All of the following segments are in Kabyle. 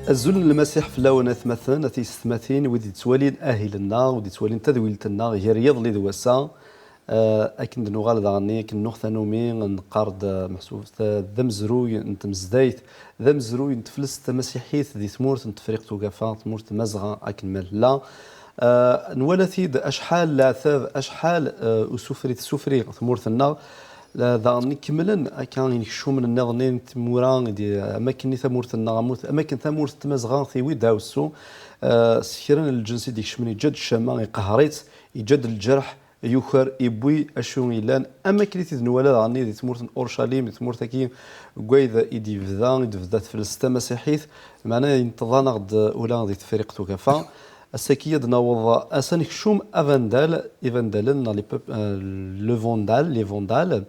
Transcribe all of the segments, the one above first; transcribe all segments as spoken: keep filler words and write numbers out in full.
Azul n Lmasiḥ fell-awen, atmaten, a tiyessetmatin, wid yettwalin ahil-nneɣ, wid yettwalin tadwilt-nneɣ gar yiḍelli d wass-a. Eh, akken d-nuɣal daɣen, akken nuɣ tanumi, neqqar-d, eh, meḥsub, eh, d amezruy n tmezdayt, d amezruy n teflest tamasiḥit di tmurt n Tefriqt Ugafa, tmurt n Tmazɣa, akken ma nella. Eh, nwala-t-id acḥal leɛtab, acḥal, eh, usufri tessufri tmurt-nneɣ. La, daɣen ikemmlen akka inekcumen nniḍen n tmura, i d-, am akken i tamurt-nneɣ, am ut-, am akken tamurt n Tmazɣa tiwi-d aɛussu, eh, s kra n lǧens i d-ikecmen, iǧǧa-d ccama, iqehher-itt, iǧǧa-d lǧerḥ, yuker, iwwi acu yellan, am akken i t-id-nwala daɣen di tmurt n Urcalim, di tmurt-agi n wayd i d-yebda, i d-tebda teflest tamasiḥit, meɛna yenṭeḍ-aneɣ-d ula di Tefriqt Ugafa. Ass-agi ad d-naweḍ, ass-a nekcum avandal, ivandalen, neɣ les peop-, euh, le vandal, les vandales.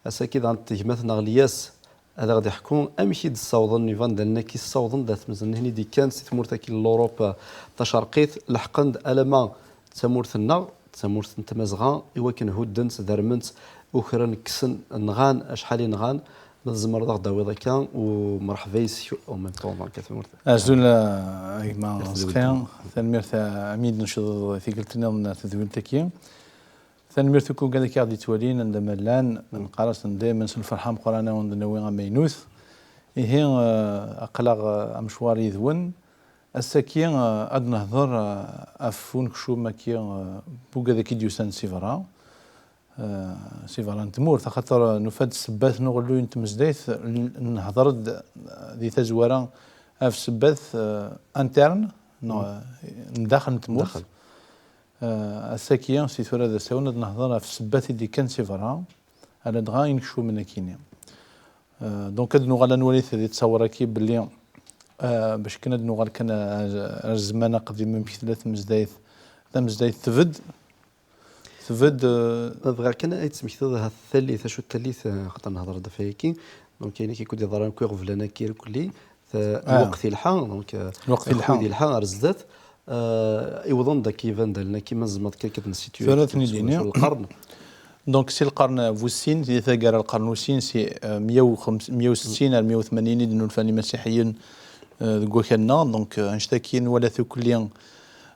Ass-agi daɣen gma-tneɣ Lyas ad aɣ-d-iḥku amek i d-ssawḍen ivandalen-agi, ssawḍen-d at tmezrin-nni i d-ikkan si tmurt-agi n Lurup tacerqit, leḥqen-d alamma d tamurt-nneɣ, d tamurt n Tmazɣa, i wakken hudden-tt, dermen-tt, ukren, kksen, nɣan, acḥal i nɣan. Ma tzemreḍ ad aɣ-d-tawiḍ akka, u mṛeḥba yes-k, en même temps, donc, a tamurt. Azul, a gma Seqi, tanemmirt, a mi d-necdeḍ tikkelt-nniḍen n tedwilt-agi. Tanemmirt akk i wigad i aɣ-d-yettwalin, anda ma llan, neqqar-asen daymen s lferḥ ameqqran a wen-d-nawi amaynut. Ihi, eh, aql-aɣ, eh, amecwar yid-wen. Ass-agi, eh, ad nehder, eh, ɣef unekcum-agi, eh, n wigad-agi d-yusan si berra. Eh, si berra n tmurt, axaṭer, eh, nufa-d ssebbat n uɣelluy n tmezdayt, n-, nehder-d, eh, di tazwara ɣef ssebbat, eh, interne, neɣ, eh, n daxel n tmurt. Daxel. Eh, ass-agi, si tura d asawen, ad nehder ɣef ssebbat i d-ikkan si berra, aladɣa inekcumen akini. Eh, donc, ad nuɣal ad nwali di ttawar-agi belli, eh, bac kan ad nuɣal kan ar, ar zzman aqdim, amek tella tmezdayt. Tamezdayt tbedd, tbedd, eh, bɣiɣ kan ad d-tesmektiḍ ahat tallit, acu d tallit, eh, xaṭer nehder-d ɣef wayagi. Donc, ayen akka i d-yeḍran akk iɣeblan-agi irkelli, ta-, ah, lweqt ilḥa, donc, eh, lweqt ilḥa. Akud ilḥa ar zdat, eh, iwḍen-d akka ivandalen-agi, ma tzemreḍ kan ad k-id-nessityu tura ad ten-id-iniɣ. Lqern. Donc, si lqern bu sin, di taggara lqern u sin, si, eh, meyya u xemsa, meyya u settin ar meyya u tmanyin i d-nnulfan imasiḥiyen, eh, deg wakal-nneɣ. Donc, eh, annect-agi nwala tukli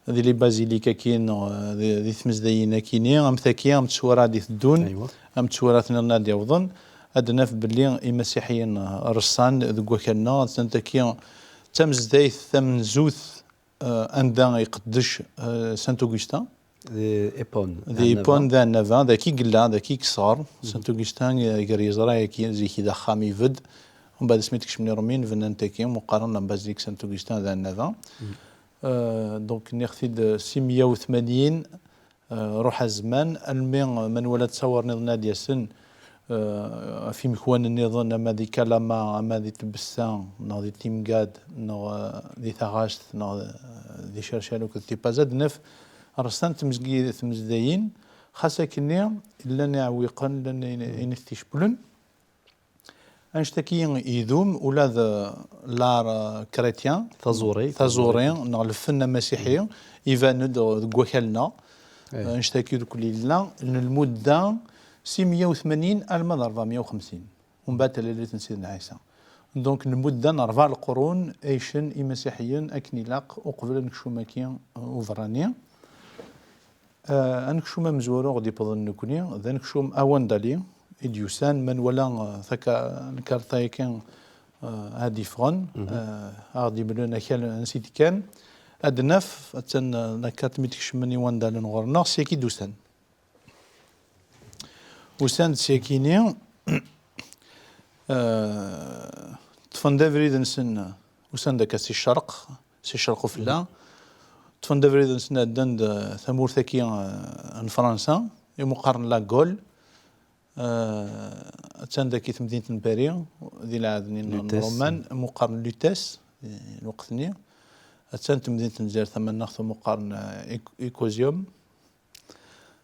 di les basiliques-agi, neɣ, eh, di, di tmezdayin-agi-ni, am tagi, am tswara d-iteddun, aywa, am tswara-nniḍen ad d-yawḍen, ad naf belli imasiḥiyen, eh, reṣṣan deg wakal-nneɣ, attan tagi d tamezdayt tamenzut, eh, anda iqeddec, eh, Saint Augustin. Di Hippone, di Hippone d Annaba, dagi i yella, dagi i yesɣer. Mhm. Saint Augustin, eh, gar yeẓra-agi, zik d axxam ibedd. Umbeɛd asmi d-kecmen Iṛumyen, bnan tagi, mu qqaren la basilique Saint Augustin d Annaba. Mhm. Eh, donc, nniɣ-t-id, eh, si meyya u tmanyin, eh, ruḥ a zzman, almi, eh, ma nwala ttawar-nniḍen ad d-yasen, eh, ɣef imekwan-nniḍen, ama di Kalama, ama di Tbessa, neɣ di Timgad, neɣ, eh, di Taɣact, neɣ, eh, di Cercal akked Tipaza, ad naf reṣṣan tmezgi-, tmezdayin, xas akkenni, llan iɛewwiqen, llan ayen, ayen i t-icewwlen. Annect-agi idum ula d l'art, euh, chrétien, taẓuri, taẓuri, taẓuri, neɣ lfen amasiḥi, iban-d deg wakal-nneɣ. Eh. Annect-agi deg yella n lmudda si meyya u tmanyin alma d rebɛemya u xemsin. Umbeɛd talalit n Sidna Ɛisa. Donc, lmudda n rebɛa leqrun ay cen imasiḥiyen akken ilaq uqbel anekcum-agi, euh, uberrani. Eh, anekcum amezwaru ɣ-d-yewwḍen nekkni, d anekcum awandali i d-yusan, ma nwala, eh, taka-, lkarṭa-yagi, eh, ad d-yeffɣen, mhm, eh, ad ɣ-d-yemlen akal ansi d-kkan, ad d-naf, attan, eh, la carte mi d-kecmen iwandalen ɣur-neɣ, syagi d-usan. Usan-d syagini, eh, ṭṭfen-d abrid-nsen, usan-d akka si ccerq, si ccerq ufella. Ṭṭfen-d abrid-nsen, ɛeddan-d, eh, tamurt-agi, eh, n Fransa, imu qqaren la Gaule. Eh, attan dagi temdint n Paris, di lɛehd-nni n Lutèce. Ṛuman, umi qqaren Lutèce, eh, lweqt-nni. Attan temdint n Lezzayer tamaneɣt, umi qqaren, eh, Nicosia.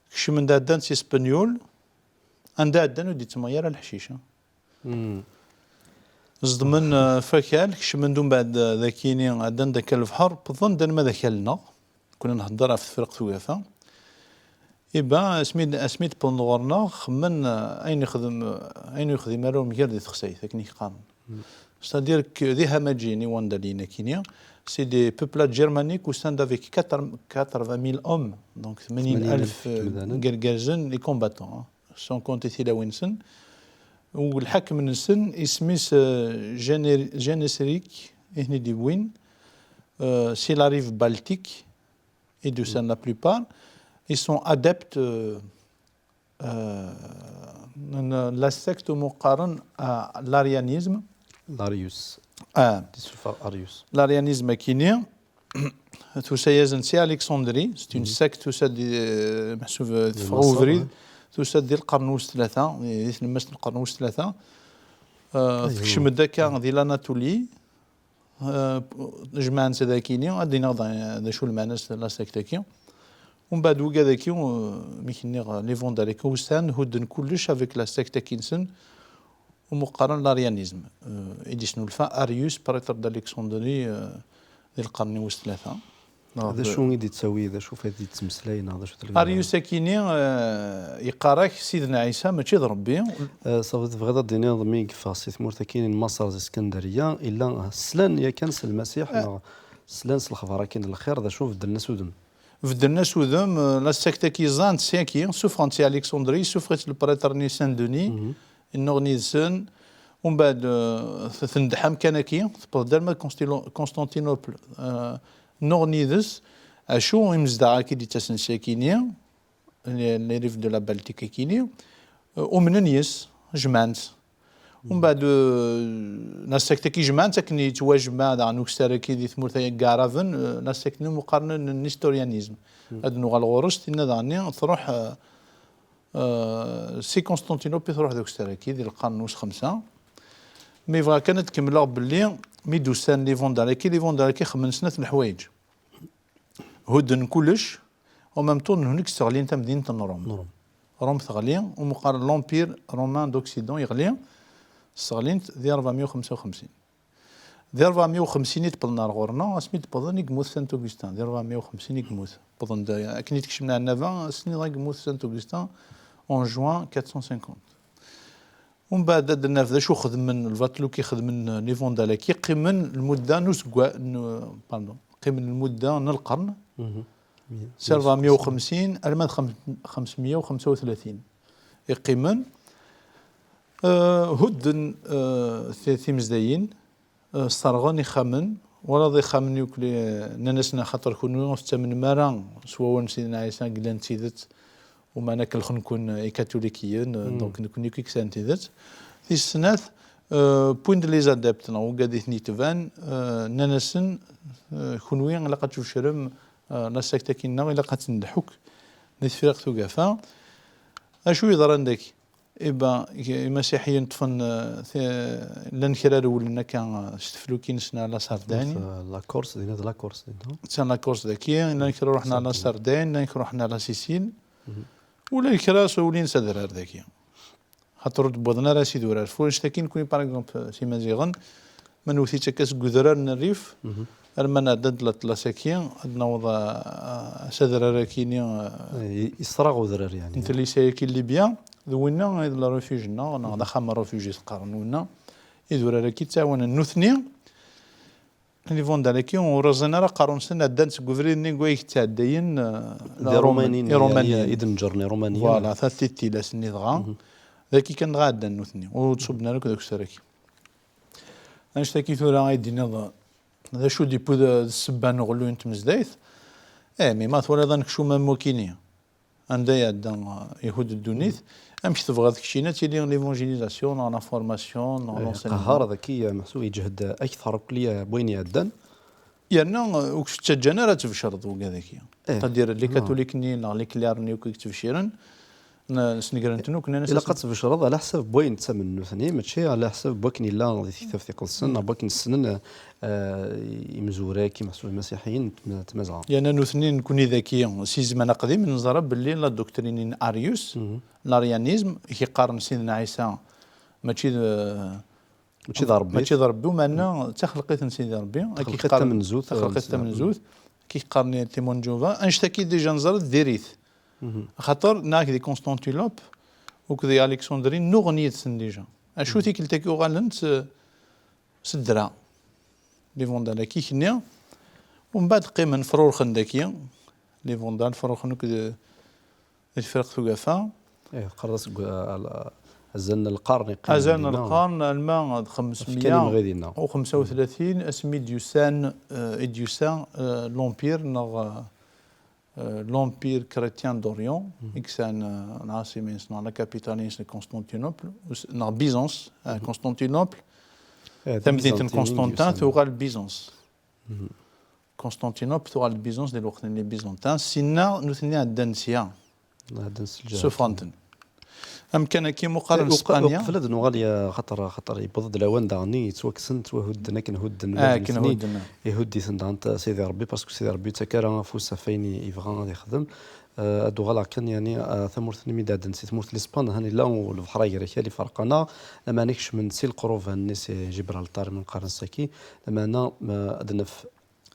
Kecmen-d, ɛeddan s Ispenyul, anda ɛeddan ur d-yettmeɣ ara leḥcic, eh. Ẓedmen, eh, f akal, kecmen-d umbeɛd, eh, d akini, ɛeddan-d akka lebḥer, wwḍen-d alma d akal-nneɣ. Kunni nhedder ɣef Tefriqt Ugafa. Iba, asmi d-, asmi d-wwḍen ɣur-neɣ, xemmen, eh, ayen yexdem, eh, ayen ur yexdim ara umger di texsayt, akken i k-qqaren. C'est-à-dire que d ihamajin iwandaliyen akini, c'est des peuplades germaniques au sein d'avec quatre, quatre-vingt mille hommes, donc tmanyin alef, tmanyin alef, eh, imdanen, n yergazen, les combattants, hein. Sans compter tilawin-nsen. U lḥakem-nsen, isem-is, eh, Géné-, Génésric, i ten-id-iwwin, eh, si la rive baltique, i d-usan la plupart, ils sont adeptes, eh, eh, n la secte umi qqaren, eh, l'arianisme. L'arius. Ah. Di sulfa Arius. L'arianisme akini, tusa-yasen si Alexandrie, c'est une secte, tusa-d, eh, meḥsub, eh, teffeɣ Maṣer, ubrid, ouais. Tusa-d di lqern wis tlata, di, di tlemmast n lqern wis tlata. Eh, aywa. Tekcem-d akka di l'Anatolie, eh, jemɛen-tt dagini, ad d-iniɣ d, d acu lmeɛna-s la secte-agi. Umbeɛd wigad-agi, eh, mi k-nniɣ, eh, les Vandales-agi, usan, hudden kullec avec la secte-agi-nsen, umi qqaren l'arianisme, eh, i d-yesnulfa Arius, prêtre d'Alexandrie, eh, di lqern wis tlata. D acu i d-yettawi, d acu i d-yettmeslay, neɣ d acu tella? Arius akini, eh, yeqqar-ak Sidna Ɛisa mačči d Rebbi. Eh, sabu tebɣiḍ ad d-tiniḍ mi yeffeɣ si tmurt akini n Maṣer, di Skandariya, illa slan yakan s Lmasiḥ, eh, neɣ slan s lexbar akini n lxir, d acu beddlen-as udem? Beddlen-as udem, eh, la secte-agi ẓẓan-tt syaki, suffɣen-tt si Alexandrie, suffɣ-itt leprêtre-nni Saint-Denis, nnuɣen yid-sen, umbeɛd, eh, t-, tendeh amkan-agi, tewweḍ-d arma d Constilo-, Constantinople, eh, nnuɣen yid-s, acu imezdaɣ-agi d-ittasen syakini, les, les rives de la Baltique akini, eh, umnen yes, jemɛen-tt. Umbeɛd, eh, la secte-agi jemɛen-tt akken yettwajmeɛ daɣen ukessar-agi di tmurt n Yeɛraben, eh, la secte-nni umi qqaren n, n nestorianisme. Ad nuɣal ɣur-s, tinna daɣen-nni truḥ, eh, eh, si Constantinople i truḥ d ukessar-agi di lqern wis xemsa. Mi bɣiɣ kan ad kemmleɣ belli mi d-usan les Vandales-agi, les Vandales-agi xemmen snat n leḥwayeǧ. Hudden kullec, en même temps, nehni sseɣlin tamdint n Ṛum. N Ṛum. Ṛum teɣli, umi qqaren l'Empire romain d'Occident yeɣli, sseɣlin-t di ṛebɛemya u xemsa u xemsin. Di ṛebɛemya u xemsin i d-wwḍen ar ɣur-neɣ, asmi d-wwḍen i yemmut Saint Augustin, di ṛebɛemya u xemsin i yemmut. Wwḍen-d, akken i d-kecmen ɛennaba, ass-nni dɣa yemmut Saint Augustin en juin quatre cent cinquante. Umbeɛd ad d-naf d acu xedmen, lbaṭel akk i xedmen les Vandales-agi, qqimen lmudda n usegga-, n, pardon, qqimen lmudda n lqern, si ṛebɛemya u xemsin arma d xam-, xemsemya u xemsa u tlatin. I qqimen, eh, hudden, eh, ti-, timezdayin, eh, sserɣen ixxamen, walaḍ ixxamen yakk li, nnan-asen axaṭer kunwi ur tettamnem ara s wawal n Sidna Ɛisa i yellan d tidet, umeɛna kelxen-ken ikatulikiyen, donc nekkni akk i yesɛan tidet. Tis snat, eh, wwin-d les adeptes, neɣ wigad i ten-itban, eh, nnan-asen, eh, kunwi ilaq ad tfeclem, eh, la secte-agi-nneɣ, ilaq ad tendeh akk di Tefriqt Ugafa. Acu yeḍran dagi? Iba, imasiḥiyen ṭṭfen, eh, ti-, llan kra rewlen akka, eh, s teflukin-nsen ar la Sardaigne. La Corse, dinna d la Corse, dinna. D la Corse dagi, llan kra ruḥen ar la Sardaigne, llan kra ruḥen ar la Sicile. Ula d kra sawlin s adrar dagi. Xaṭer ur d-wwiḍen ara s idurar. F wannect-agi nekni, par exemple, s Imaziɣen, ma newwet-itt akka seg udrar n Rrif, arma nɛedda-d Laṭlas-agi, ad naweḍ, a, a, s adrar-agi-ni, a, i-, israɣ udrar, yeɛni, n tlisa-agi n Libya, d winna i d la refuge-nneɣ, neɣ d axxam n refuge i s-qqaren winna. Idurar-agi ttɛawanen nutni, les Vandales-agi ur rẓin ara aqerru-nsen, ɛeddan seg ubrid-nni deg wayeg ttɛeddayen, eh, d Iṛumaniyen, Iṛumaniyen i d-neǧren Iṛumaniyen. Voilà, ta d tilas-nni dɣa. D aki kan dɣa ɛeddan nutni, ur d-ṣubben ara akk deg usarag. Annect-agi tura ay d-tiniḍ, d acu d-yewwi d, d ssebba n uɣelluy n tmezdayt? Eh, mi ma twalaḍ anekcum am wakini, anda iɛedda, uh, ihudd ddunit, amek tebɣiḍ keččini ad tili l'évangélisation, neɣ la formation, neɣ l'enseignement? Qehhar daki, meḥsub yeǧhed akteṛ akk n wayen iɛeddan. Yerna, uh, ur k-ttaǧǧan ara ad tbecreḍ wigad-agi. C'est-à-dire, les catholiques-nni neɣ les clercs-nni akk i yettbecciren, N-, snegren-ten akk, nnan-as ilaq ad tbecreḍ ɛla ḥsab n wayen ttamen nutni, mačči ɛla ḥsab n wakken yella di tektabt iqedsen, neɣ n wakken ssnen, eh, imezwura-agi, meḥsub imasiḥiyen n tma-, tmazɣa. Yerna nutni, nekni daki, si zzman aqdim, neẓra belli la doctrine n Arius, l'arianisme, i k-iqqaren Sidna Ɛisa, mačči d, mačči d Ṛebbi. Mačči d Ṛebbi, umeɛna d taxelqit n Sidi Ṛebbi. Taxelqit tamenzut, taxelqit tamenzut, i k-iqqaren Timon Jova. Annect-agi déjà neẓra-t diri-t. Axaṭer nekk di Constantinople, akked Alexandrie, nnuɣen yid-sen déjà. Acu tikkelt-agi uɣalen s, s ddreɛ. Les Vandales-agi kenni. Umbeɛd qqimen frurxen daki. Les Vandales frurxen akked, di Tefriqt Ugafa. Eh, qqaren-as deg, eh, azal n lqern iqqimen azal n dinna. Lqern, alma d xemsemya u xemsa u tlatin, asmi d-yusan, eh, i d-yusa, eh, l'Empire neɣ, eh, l'Empire chrétien d'Orient, i yesɛan, eh, lɛaṣima-ines neɣ la capitale-ines n Constantinople, us-, neɣ Byzance, eh, Constantinople, eh, tamdint n Constantin tuɣal Byzance. Constantinople tuɣal d Byzance di lweqt-nni Byzantin, sinna nutni ɛeddan sya. Ɛeddan s lǧehd. Suffɣen-ten. Amkan-agi muqaren Spanya. Uqbel ad nuɣal, ya, xaṭer, xaṭer yewweḍ-d lawan daɣen yettwakksen, ttwahudden akken hudden, ah, akken hudden, ihudd-iten daɣen Sidi Ṛebbi, parce que Sidi Ṛebbi yettak ara afus ɣef wayen yebɣa ad ixdem. Eh, ad uɣaleɣ kan, yani, eh, tamurt-nni mi d-ɛedden si tmurt n Lispan, han yella lebḥer agerkal iferq-aneɣ, lameɛna kecmen-d si leqrub, han-nni si Gibraltar, mi neqqaren saki, lameɛna, eh, ad naf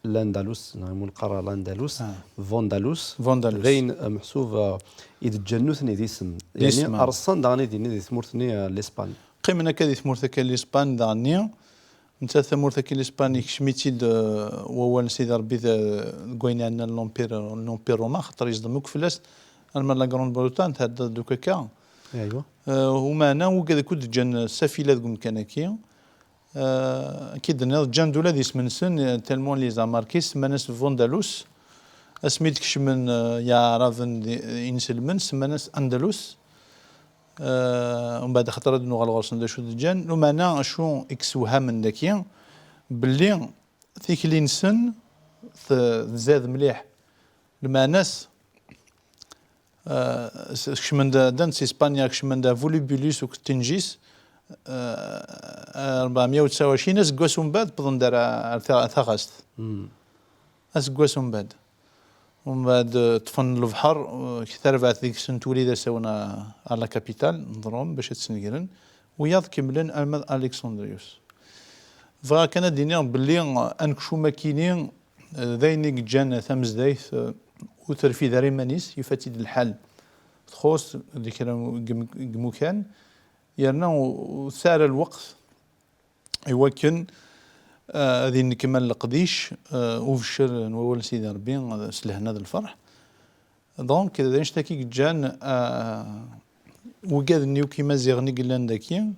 l'Andalus, neɣ imu neqqar l'Andalus, Vandalus, d ayen, eh, meḥsub, eh, i d-ǧǧan nutni d isem. Yani, reṣṣan daɣen idinni di tmurt-nni, eh, n Lispan. Qqimen akka di tmurt akka n Lispan daɣenni. Nettat tamurt akka n Lispan, ikcem-itt-id, eh, wawal n Sidi Ṛebbi d, deg wayen yeɛnan l'Empire, l'Empire romain, xaṭer yeẓdem akk fell-as, alma la Grande-Bretagne tɛedda-d akk akka. Aywa. Eh, umeɛna wigad akk d-ǧǧan safila deg umkan-agi. Eh, akka i d-tenniḍ, ǧǧan-d ula d isem-nsen, eh, tellement les a marqués, semman-as Vandalus. Asmi d-kecmen, eh, Yeɛraben d inselmen, semman-as Andalus. Eh, umbeɛd axaṭer ad nuɣal ɣur-sen d acu d-ǧǧan. Lumeɛna acu i yessewhamen daki, belli tikli-nsen t-, tzad mliḥ. Lmeɛna-s, eh, s-, kecmen-d, ddan si Spanya, kecmen-d ar Volubilis akked Tingis, eh, rebɛemya u tesɛa u ɛecrin aseggas umbeɛd, wwḍen-d ar, ar ta-, taɣast. Aseggas umbeɛd. Umbeɛd, eh, ṭṭfen lebḥer, eh, tarbaɛt deg-sen tuli d asawen a, a la capitale n Rome bac ad tt-snegren. Wiyaḍ kemmlen arma d Alexandrius. Bɣiɣ kan ad d-iniɣ belli, eh, anekcum akini, eh, d ayen i yeǧǧan tamezdayt, eh, ur terfid ara iman-is, yufa-tt-id lḥal txuṣ di kra n gem-, gemukan, yerna ur, ur tesɛi ara lweqt i wakken, eh, ad yennekmal leqdic, eh, ubeccer n wawal n Sidi Ṛebbi, eh, s lehna d lferḥ. Donc, d annect-agi i yeǧǧan, eh, wigad-nni akk imaziɣen i yellan daki,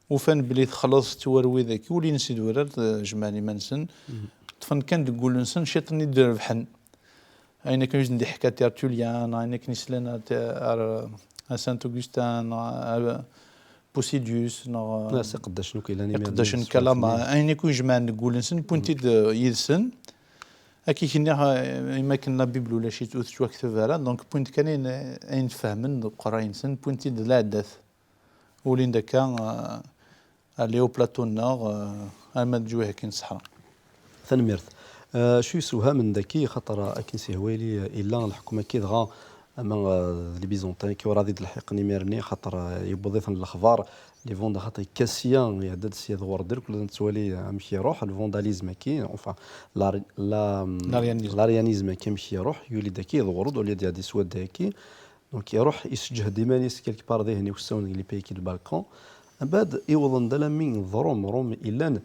ufan belli texleḍ tettwarwi daki, ul-ines i d-urart, eh, jemɛen iman-nsen, ṭṭfen kan deg wul-nsen ciṭ-nni d-rebḥen. Ayen akken i sen-d-iḥka Tertullien, ayen akken i slan ar, ar, ar Saint Augustin, neɣ ar Posidus, neɣ, ah, s iqeddacen akk yellan imir-nni iqeddacen n Kalama, ayen akk ijemɛen deg wul-nsen, wwin-t-id, eh, yid-sen. Akka i k-nniɣ, eh, imi akken la Bible ulac-itt, ur tettwakteb ara, donc wwin-d kan ayen, ayen fehmen deg uqerray-nsen, wwin-t-id d lɛaddat. Ulin-d akka, eh, Alli au plateau-nneɣ, eh, arma d lǧuhi-agi n ṣṣeḥra. Tanemmirt. Eh, acu yessewhamen daki, xaṭer, eh, akken s-ihwa yili, eh, illa leḥkem-agi dɣa, ama, eh, d les Byzantins, ki ur ad d-lḥiqen imir-nni, xaṭer, eh, yewweḍ-iten lexbar, les Vand-, xaṭer yekka sya, iɛedda-d sya d ɣur-d, irkel ad nettwali, eh, amek iruḥ, le vandalisme-agi, enfin, la, la, l'arianisme-agi amek iruḥ, yuli-d daki d ɣur-d, ula d-iɛeddi s wadda-agi, Donc, iruḥ, isseǧhed iman-is quelque part dihin i usawen deg les pays du Balkan. Mbeɛd, iwḍen-d alammi d Rum. Rum illan,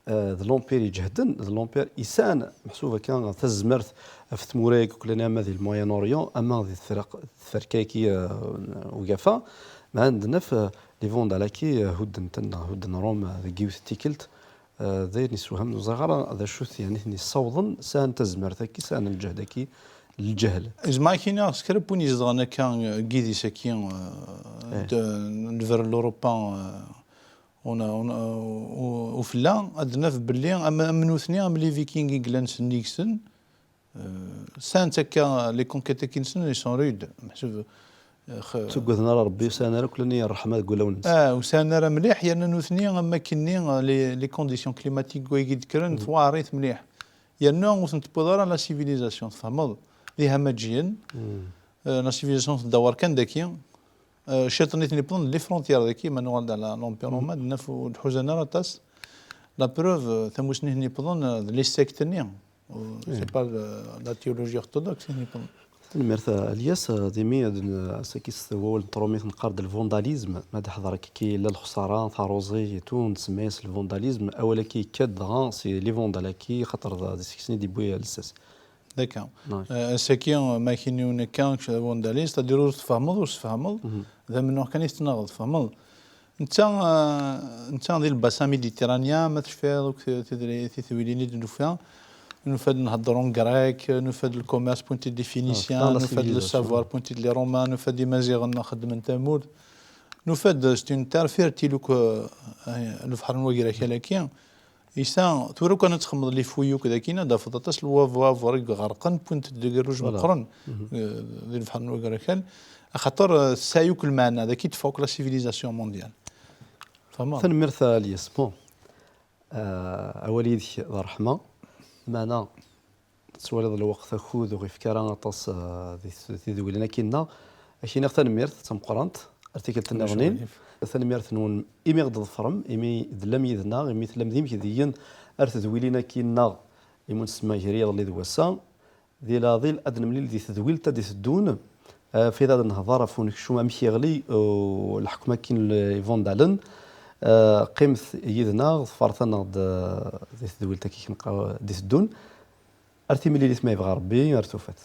eh, d l'empire iǧehden, d l'empire isɛan, meḥsub akka, tazmert ɣef tmura-agi akk llan ama di le Moyen-Orient, ama di tferq-, tferka-agi, eh, ugafa. Mɛand naf, eh, les Vandales-agi, eh, hudden-ten, hudden Rum, eh, deg yiwet n tikkelt. Eh, d ayen yessewhamen, ur ẓriɣ ara d acu-t, yeɛni, ten-yessawḍen, sɛan tazmert-agi, sɛan lǧehd-agi, lǧehl. Zemreɣ ad k-iniɣ, s kra n win izedɣen akka, eh, deg yidis-agi, eh, de, n lberr n Lurupa, eh, una, una, u, ufella, ad naf belli am, am nutni, am les Vikings i yellan sennig-sen, eh, sɛan-tt akka, les conquêtes-agi-nsen, ils sont rudes. Meḥsub, Ur ttuggaden ara Rebbi, ur sɛin ara akk lani ṛṛeḥma deg wulawen-nsen. Ah, ur sɛin ara mliḥ, yerna nutni am wakken-nni, les, les conditions climatiques wagi d-kkren, twaɛrit mliḥ. Yerna ur ten-tewwiḍ ara la civilisation, tfehmeḍ? D ihammaǧiyen. Eh, la civilisation tedda ɣer kan daki. Eh, ciṭ nitni wwḍen les frontières daki, ma nuɣal-d à la, l'environnement, d naf ur d-ḥuzan ara aṭas. La preuve, eh, tamusni nitni wwḍen, eh, d les sectes-nni. C'est pas, eh, la théologie orthodoxe nitni wwḍen. Tanemmirt a Lyas, eh, d imi ad n-, ass-agi s wawal n trumit neqqar-d le vandalisme, ma d-ḥḍer akka yella lexsara, taruẓi et tout, nsemma-yas le vandalisme, awal-agi yekka-d dɣa si les vandales-agi, xaṭer d, d seg-sen i d-yewwi lsas. D'accord. Ouais. Eh, ass-agi, ma kiniwen akka, kečč d avandalist, c'est-à-dire ur tfehmeḍ, ur tfehmeḍ, d amennuɣ kan i tettnaɣeḍ, tfehmeḍ? Netta, eh, netta di le bassin méditerranéen, ma tecfiḍ akk ti-, tidri-, tidwilin i d-nufa, nufa-d nhedder en grec, nufa-d le commerce, wwin-t-id les Phéniciens, ah, la nufa-d le civilisation. Savoir, wwin-t-id les Romains, nufa-d Imaziɣen xeddmen tamurt, nufa-d, c'est une terre fertile akk, eh, lebḥer n wagrakal-agi. Isa, tura kan ad txedmeḍ les fouilles akk daki, ad d-tafeḍ aṭas n wavu-, avuṛ i iɣerqen, wwin-t-id deg iruj meqqren, eh, di lebḥer n wagrakal, axaṭer, eh, tesɛa akk lmeɛna, daki teffeɣ akk la civilisation mondiale. Tfehmeḍ? Tanemmirt a Lyas. Bon, eh, awal yid-k d ṛṛeḥma, meɛna tettwaliḍ lweqt akud ur ɣ-ifki ara aṭas, eh, di t-, tidwilin-agi-nneɣ. Ad k-iniɣ tanemmirt d tameqqrant ar tikkelt nniḍen. Tanemmirt-nwen imi ɣ-d-tḍefrem, imi tellam yid-neɣ, imi tellam d imekdiyen ar tedwilin-agi-nneɣ, imi ur nsemma gar yiḍelli d wass-a. Di leɛḍil ad nemlil di tedwilt ad d-iteddun, eh, fi ad nehḍer ɣef unekcum amek yeɣli, eh, leḥkem-agi n Ivandalen. Eh, qqimet yid-neɣ, ḍefret-aneɣ-d, eh, di tedwilt-agi d-iteddun. Ar timlilit ma yebɣa Rebbi, ar tufat.